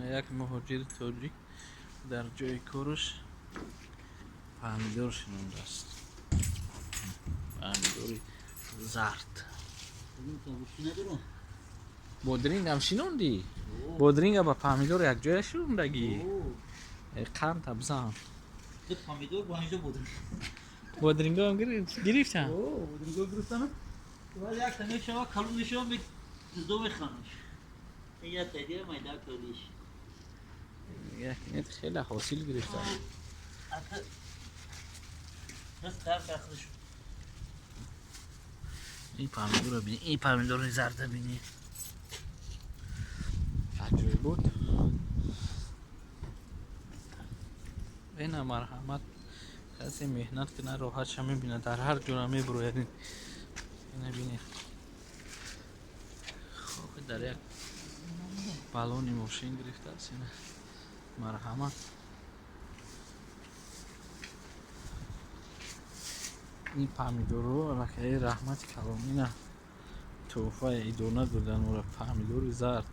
Як муҳоҷири тоҷик дар ҷои кораш помидор шинондааст, помидори зард. Бодрингам шинондӣ? Бодринга ба помидор якҷоя шинондагӣ? Қандта бизан. Помидор бо ҳаминҷо бодринг. Бодрингам гирифтам. Бодринго гирифтам. Баъд як мешава, калон мешава, дузdo мехӯранаш. Як тайдия майда кардиш. Як хеле ҳосил гирифтам. Даст тар худаш. Ин помидорро бини, ин помидори зарда бини. Аҷоиб буд. Ина, марҳамат, касе меҳнат кунад, роҳатша мебинад, дар ҳар ҷора мебурояд. Ина бинед, хоб, дар як балони мошин гирифтааст. Ина, марҳамат, ин помидорро аллакай раҳмати калон, ина, тӯҳфаи идона додан ӯра, помидори зард.